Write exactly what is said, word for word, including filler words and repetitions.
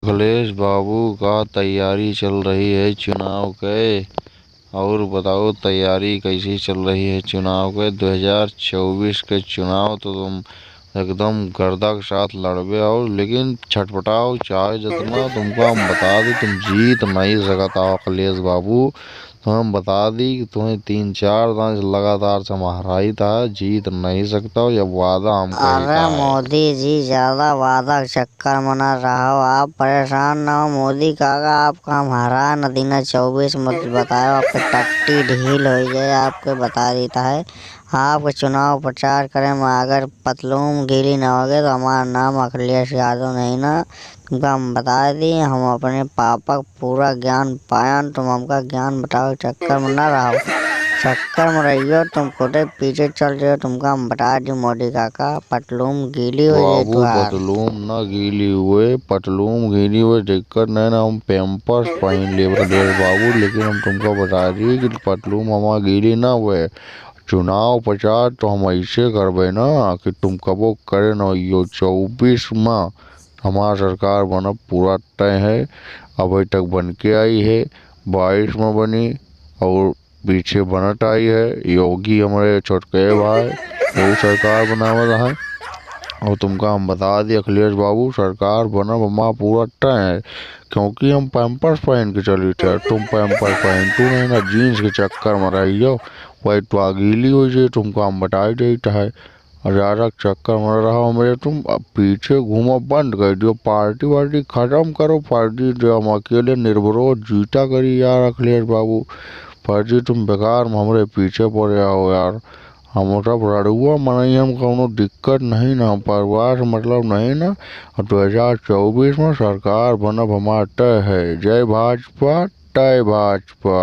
अखिलेश बाबू, का तैयारी चल रही है चुनाव के? और बताओ, तैयारी कैसी चल रही है चुनाव के? दो हज़ार चउबीस के चुनाव तो तुम एकदम गर्दा के साथ लड़बे हो, लेकिन छटपटाओ चाहे जितना, तुमको हम बता दी, तुम जीत नहीं सकत हो अखिलेश बाबू। तो हम बता दी कि तुम्हें तीन चार दान से लगातार से हम हराइत है, जीत नहीं सकता हो, यह वादा हम कही अरे था है। मोदी जी, ज्यादा वादा के चक्कर में ना रहो, आप परेशान ना हो। मोदी काका, आपका हम हरा न दीना चउबीस मत बताओ, आपके टट्टी ढील हो जाए, आपके बता देता है। आपके चुनाव प्रचार करे में अगर पतलून गीली ना होगे तो हमारा नाम अखिलेश यादव नहीं ना। तुमका हम बता दी, हम अपने पापा का पूरा ज्ञान पायन, तुम हमका ज्ञान बतावे के चक्कर में ना रहो। चक्कर में रहियो, तुम खुदे पीछे चल जाओ, तुमका हम बता दी मोदी काका, पतलून गीली हो जाए बाबू, तुहार। पतलून ना गीली हुए, पतलून गीली हुए, दिक्कत नहीं ना, हम पैम्पर्स पहन लेबे अखिलेश बाबू, लेकिन हम तुमका बता दी कि पतलून हमार गीली ना हुए। चुनाव प्रचार तो हम ऐसे करबे ना कि तुम कबो करे न होइयो। चउबीस में हमार सरकार बनब पूरा तय है, अभी तक बन के आई है, बाईस में बनी और पीछे बनत आई है। योगी हमरे छोटके भाई, वो सरकार बनावत है। और तुमका हम बता दी अखिलेश बाबू, सरकार बनब हमार पूरा तय है, क्योंकि हम पैम्पर्स पहन के चली थे, तुम पैम्पर्स पहन तू नहीं ना, जीन्स के चक्कर में रहियो, वही तो गीली हो जाए, तुमका हम बताई देत है। और ज्यादा चक्कर में रहो हमरे तुम, अब पीछे घूमो बंद कर दियो, पार्टी वार्टी खत्म करो, फर्जी जो हम अकेले निर्विरोध जीता करी यार अखिलेश बाबू, फर्जी तुम बेकार में हमरे पीछे पड़े आओ यार। हम सब रड़ुआ मनई, हम कौनो दिक्कत नहीं ना, हम परिवार से मतलब नहीं ना। और दो हज़ार चउबीस में सरकार बनब हमार तय है। जय भाजपा, तय भाजपा।